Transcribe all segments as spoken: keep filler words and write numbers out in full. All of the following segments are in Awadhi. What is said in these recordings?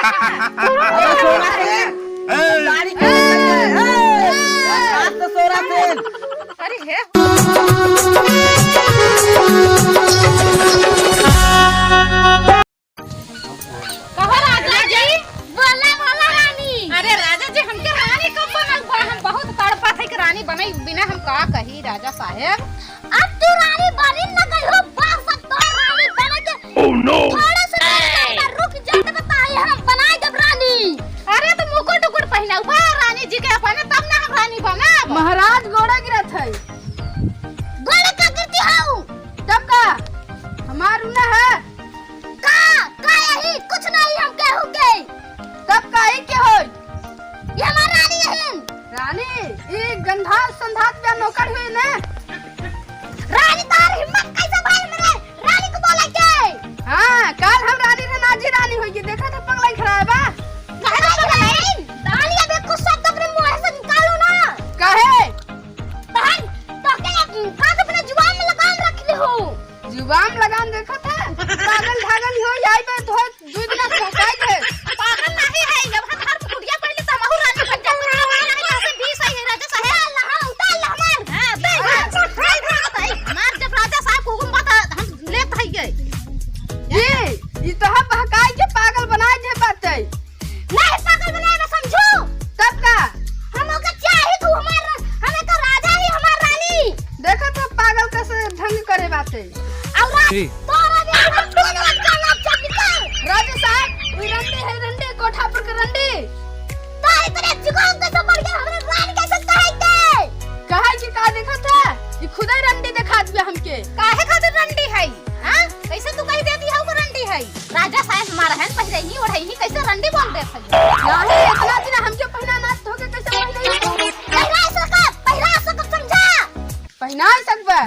अरे सोना से, ए! गाड़ी के, ए! आज तो सोना से। अरे हे। कहो राजा जी। बोला, बोला रानी। अरे राजा जी, हमके रानी कब बनल बा? हम बहुत तड़पत है कि रानी बनई, बिना हम का कही राजा साहेब। अब तू रानी बनी न गई हो, बार सब तो रानी बने के। Oh no! थोड़ा सा रुक जा, तो बताए हम बनाए जब रानी। अरे तो मुकुट उकुट पहिनाऊ बा रानी जी के अपने, तब ना हम रानी बनब। महाराज गोड़ा गिरत है। गोड़ा का गिरती हऊ? तब का? हमार उना है। का? का यही? कुछ नहीं हम केहू के। तब काहे के होई? ये हमार रानी यही। रानी? ई गंधा संधात पे नौकर हुई ना। रानी तार हिम्मत कैसे भाई मेरे? रानी को बोला के? हाँ, काल हम रानी रहन, आज ही रानी होई। देखा था पगलाई खड़ा है बा। काहे तो पगलाई? रानी अबे कुछ शब्द अपने मुंह से निकालो ना। काहे? बहन, तो के बात अपने जुबान में लगाम रख ले हो। जुबान लगाम देखत है? पागल धागल हो, यही पे तो दुई दिन भौंकाई दे। पागल नहीं है, जब हम हर कुटिया पहले तो हमहू रानी बन जाते। नहीं, नहीं, नहीं, बीस है ये राजा साहब। उतार ला, हाँ, उतार ला हमार। हाँ, दे, हाँ, दे, दे, दे। हमार जब राजा साहब को हुकुम बता, हम लेत है ये। ये, ये तो हम बहकाई के पागल बनाए दे बात है। नहीं पागल बनाए ना समझू। तब का? हम ओके चाही तू हमार, हमें तो राजा ही हमार रानी। देखो तो पागल कैसे ढंग करे बाते। और रा-, जी। तोरा भी हम दोनों का नाम चल निकाल। राजा साहब, वो रंडी है, रंडी, कोठापुर के रंडी। तो इतने जुगाड़ कैसे बढ़ गया, हमरे रानी कैसे कहे के? कहे के का देखत है? ये खुदे रंडी दिखात बे हमके। काहे खातिर रंडी है? हाँ? कैसे तू कही देती है वो रंडी है? राजा साहेब हमारा है, पहले ही ओढ़ई ही, कैसे रंडी बोल देत है? नहीं, इतना दिन हमके पहिना ना धोके कैसे पहिना ही? पहिरा सकब, पहिरा सकब, समझा? पहिना सकबे?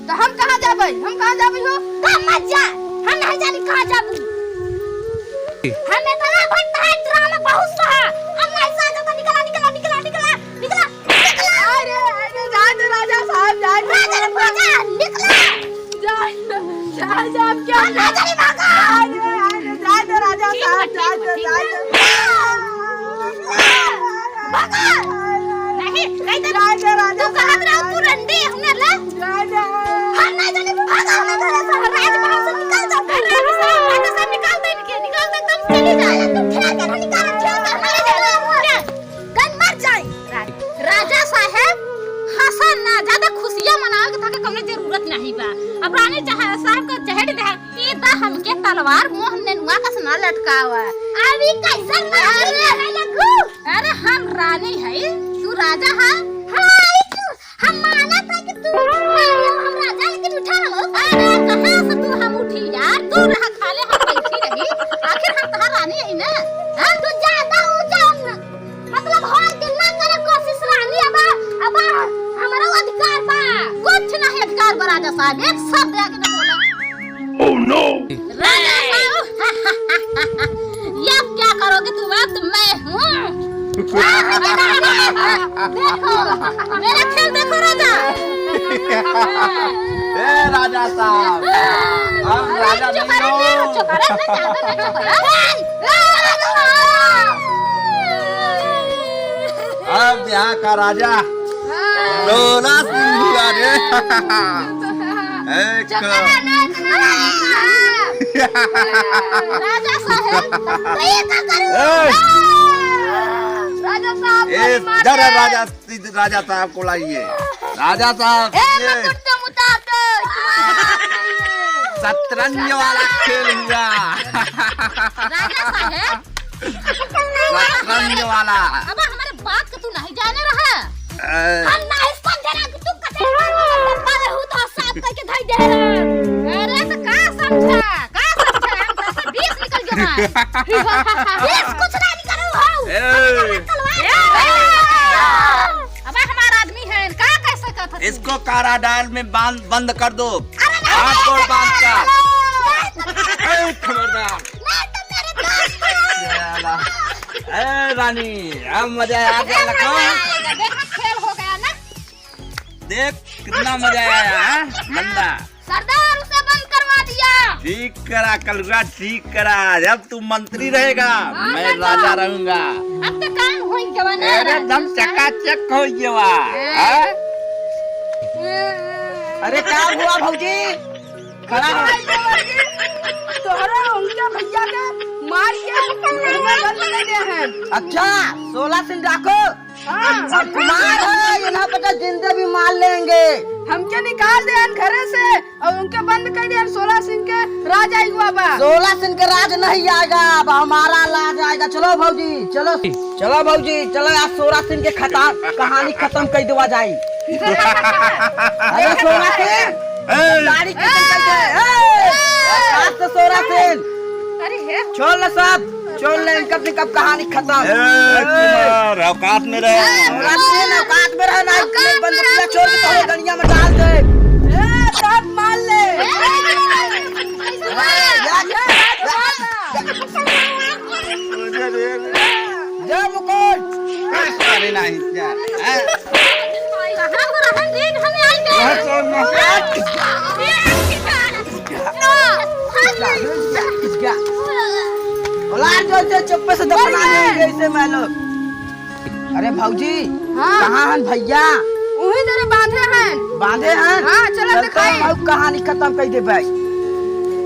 तो हम कहाँ जाबे? हम कहाँ जाबे हो? कहाँ मत जा, हम नहीं जानी कहाँ जाबू। हम इतना भट्टा है, ड्रामा बहुत सहा, हम नहीं सहा, तो निकला, निकला, निकला, निकला, निकला। अरे, अरे, जाए दो राजा साहब, जाए दो। राजा ने भागा, निकला। जाए दो, जाए दो, आप क्या राजा ने भागा। अरे, अरे, जाए दो राजा साहब, जाए दो, जाए दो। भागा। नहीं, नहीं तो जाए दो राजा तू कहाँ साहब, रहो, तू जाए दो। रंडी है, हुनर ला। जाए दो। हम नहीं जाने, भागा, हम नहीं जाने, राजमहल से निकल जाओ। अरे, राजा साहब, राजा साहब, निकाल दे इनके, निकाल दे, एकदम चले जाओ। तू ठेल कर निकाल, ठेल कर, मारे जाओ। गन मर जाए। राजा साहेब, हंसा ना, ज्यादा खुशियां मनावे के थाके कौनो जरूरत नहीं बा। अब रानी चाहे साहब का चहेट दे, ई दा हमके तलवार मुंह नेनुआ कस ना लटकावा। अब ई कैसन रानी है लगू? अरे हम रानी है, तू राजा है। हाँ, ई तू हम मानत है कि तू राजा, हम राजा, लेकिन उठा हो। अरे कहाँ से तू हम उठी यार? तू रहा खाले हम बैठी रही। आखिर हम तहार रानी है ना? हाँ? तू ज्यादा ऊंचा न-, मतलब हो दिल ना करे कोशिश रानी, अब, अब हमारा अधिकार बा। कुछ नहीं अधिकार बा राजा साहब, एक शब्द आगे न बोला। Oh no! राजा साहब, ये अब क्या करोगे तुम? अब तो मैं हूँ। देखो, मेरा खेल देखो राजा। ए राजा साहब, हम राजा नहीं हो। अब यहाँ का राजा लोला सिंह हुआ रे। एक राजा साहेब, तो ये का करूं? ए! राजा साहब, ए, मार दे। राजा, राजा साहब को लाइए। राजा साहब, ए, ये। मैं कुत्ता मुता तो शतरंज वाला खेल हुआ। राजा साहेब, शतरंज वाला। अब हमारे बात के तू नहीं जाने रहा। ए। हम नहीं समझे रहा कि तू कते पागल हूँ तो साफ करके धई दे रहा। अरे तो का समझा? का समझा? हम तो से बीस निकल गया हमार। बीस कुछ नहीं निकल रहा हो। ए। तलवार। ए। अब हमारा आदमी है, का कैसे कहत हस? इसको कारागार में बांध, बंद कर दो। अरे नहीं, हाथ नहीं, गोड़ नहीं, बांध नहीं, कर। नहीं, नहीं। ए, खबरदार। नहीं, तुम मेरे दोस्त हो। ए, रानी, अब मजा आ गया, ए, लखन। मजा आएगा। देखो, खेल हो गया ना। देख, कितना मजा आया, हाँ? नंदा। सरदार, उसे बंद करवा दिया। ठीक करा कलुआ, ठीक करा। अब तू मंत्री रहेगा, हाँ, मैं राजा रहूंगा। अब तो काम होई गवा ना, अरे, एकदम चकाचक होई गवा। हाँ। अरे, का हुआ भौजी? खड़ा हो। तोहरा उनके भैया के मार के मुंह बंद कर दे हैं। अच्छा, सोलह सिंह डाकू। हाँ। हम कुमार है, इन्हें पता जिंदे भी मार लेंगे। हमके निकाल दे हैं घरे से और उनके बंद कर दे हैं सोलह सिंह के राज आई हुआ बा। सोलह सिंह के राज नहीं आएगा, अब हमारा राज आएगा। चलो भौजी, चलो, चलो भौजी, चलो, आज सोलह सिंह के खता-, कहानी खत्म कर देवा जाए। अरे सोलह सिंह, ए! गाड़ी के चल चल के, ए! आज तो सोलह सिंह। अरे हे। छोड़ ले सब, छोड़ ले, इनका अपनी कब कहानी खत्म। ए, ए! कुमार, औकात में रहे। सोलह सिंह, औकात में रहे, ना, औकात में बंदूकिया रहे। छोड़ के तोहरे गड़िया में डाल दे। ए, सब मार ले। ए, या, या, या। जय मुकुंद। अरे नहीं, जा। हैं? कहाँ को रहन दीन हमें आई गए? वहाँ तो मत। औलाद जो से चुप्पे से दफना नहीं, ऐसे मैं लोग। अरे भौजी, हाँ। कहाँ हन भैया? वही जरे बांधे हैं। बांधे हैं? हाँ, चलो चल तो दिखाई। हम कहानी खत्म कर दे भाई।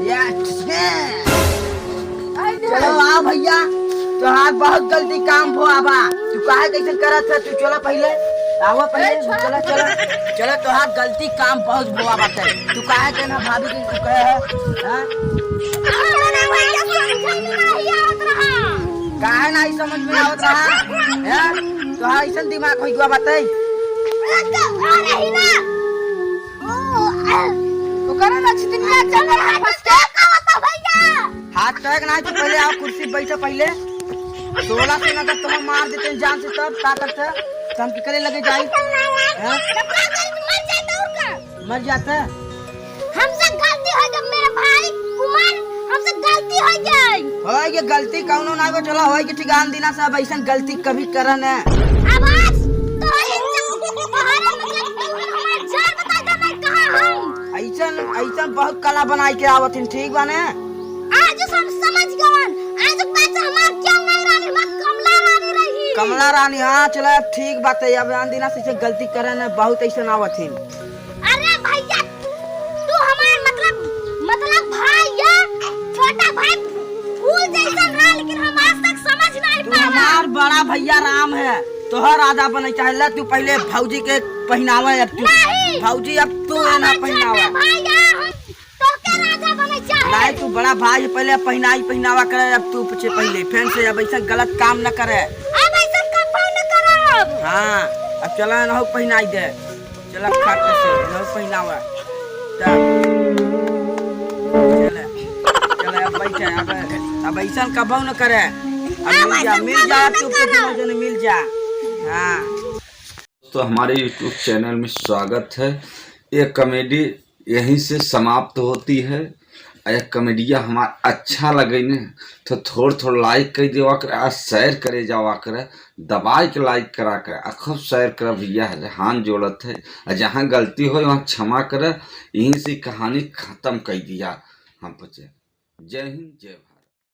ये, ये। आई दे। चलो आओ भैया, तोहार बहुत गलती काम भो आबा। तू काहे कैसे करत है? तू चलो पहले, आवा पहले, ए, छोड़ा। चलो, चलो, चलो, तोहार गलती काम बहुत भो आबा ते। तू काहे के ना भाभी के तू कहे है? हाँ? अरे भैया, समझ में नहीं आवत रहा। काहे नहीं समझ में आवत रहा? हैं? तोहार ऐसन दिमाग होई गवा बाटे। ओकरा ना छितनिया चपल हाथ फंस के। हाथ टोक ना, तू पहले आओ कुर्सी बैठो पहले। सोलह से ना तब तुम्हें मार देते हैं जान से, तब का करते? तो हम की करे लगे जाई? हैं? मर जाता। हमसे गलती हो गई मेरे भाई कुमार, हमसे गलती हो गई। होए के गलती कौनो ना हो, चला होए के ठिकान दिना से अब ऐसन गलती कभी करन है। अब आज तोहरे च-, तोहरे मतलब तू हमार जान बता दे मैं कहाँ हूँ। ऐसन, ऐसन बहुत कला बनाई के आवत हिन, ठीक बा ने? आज हम समझ गवन, आज पाछे हमार क्यों नहीं रानी, हमार कमला रानी रही। कमला रानी, हाँ, चला अब ठीक बात है, अब आन दिना से ऐसे गलती करन है, बहुत ऐसन आवत हिन। अरे भैया, तू हमार मतलब, मतलब भाई है, छोटा भाई फूल जैसन रहा, लेकिन हम आज तक समझ नहीं तू पावा। हमार बड़ा भैया राम है, तोहर राजा बने चाहे, ले तू पहले भौजी के पहिनावे, अब तू नहीं। भौजी, अब तू तू है ना हमार छोटा पहिनावे। भाई है, हम तोहके राजा बने चाहे। नहीं, तू बड़ा भाई है, पहले पहिनाई पहिनावा करे, अब तू पूछे पहले, फेन से अब ऐसा गलत काम न करे। अब ऐसा कब न करब। हाँ, अब चला ना हो पहिनाई दे। चला, खाट पे से, लो पहिनावा। चल। चल, चल, अब बैठ, अब, अब ऐसन कबहू न करे। अब अब मिल जा, ऐसन मिल जा, कबहू न तू करब। दोनों जने मिल जा। हाँ। दोस्तों, हमारे YouTube चैनल में स्वागत है। ये कॉमेडी यहीं से समाप्त होती है। अगर कॉमेडिया हमार अच्छा लगे ने, तो थोड़ थोड़ लाइक कर देवा करे, आ शेयर करे जावा करे, दबाए के लाइक करा करे, आ खूब शेयर करा भैया, है हाथ जोड़त है। आ जहाँ गलती होय, वहाँ क्षमा करे। यहीं से कहानी खत्म कर दिया हम बच्चे। जय हिंद, जय भारत।